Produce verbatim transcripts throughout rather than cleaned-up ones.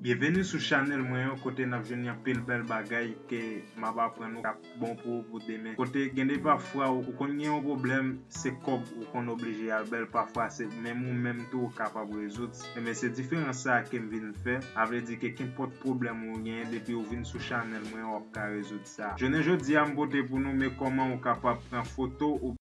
Byenveni sou chanèl mwen an, kote n ap jwenn anpil bèl bagay ke m ap aprann ou k ap bon pou ou pou demen. Kote gen de pafwa ou, ou konn gen yon pwoblèm, se kòb ou konn oblije al ba l, pafwa se menm ou menm tou ou kapab rezoud. Enben, se diferans sa a ke m vin fè. A vle di ke kenpòt pwoblèm ou genyen, depi ou vin sou chanèl mwen an, w ap ka rezoud sa. Jounen jodi a, m pote pou nou, men kòman ou kapab pran foto ou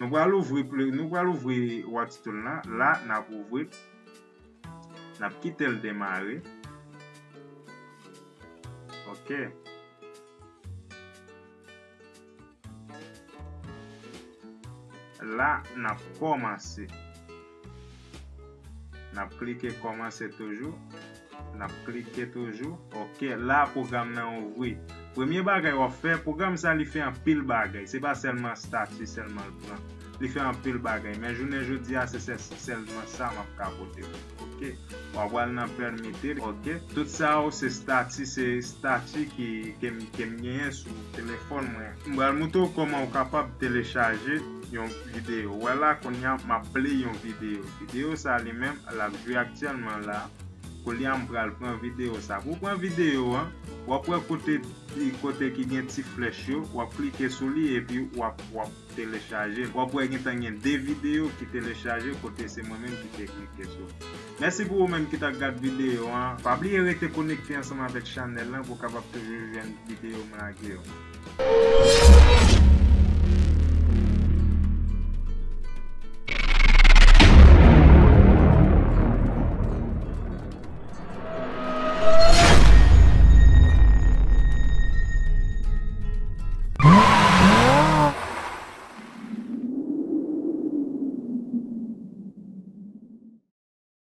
Nou pral ouvri pli-, nou pral ouvri What's Tool la. La, n ap ouvri. N ap kite l demare. Ok. La, n ap kòmanse. N ap klike kòmanse toujou. N ap klike toujou. Ok, la pwogram nan ouvri. Premye bagay w ap fè, pwogram sa li fè anpil bagay. Se pa sèlman estati sèlman l pran. Li fè anpil bagay. Men jounen jodi a, se sè-, sèlman sa m ap ka pote pou nou. Ok. W ap al nan pèmete. Ok. Tout sa yo se estati, se estati ki, ke m, ke m genyen sou telefòn mwen. M pral montre w kòman w kapab telechaje yon videyo. Wè la, kounye a, m ap play yon videyo. Videyo sa li menm, l ap jwe aktyèlman la. Kounye a, m pral pran videyo sa. Pou w pran videyo an, w ap wè kote, kote ki gen ti flèch yo, w ap klike sou li epi w ap, w ap telechaje l. W ap wè gentan gen de videyo ki telechaje kote se mwen menm ki te klike sou. Mèsi pou ou menm ki t ap gad videyo an. Pa bliye rete konekte ansanm avèk chanèl lan pou w kapab toujou jwenn videyo m lage yo.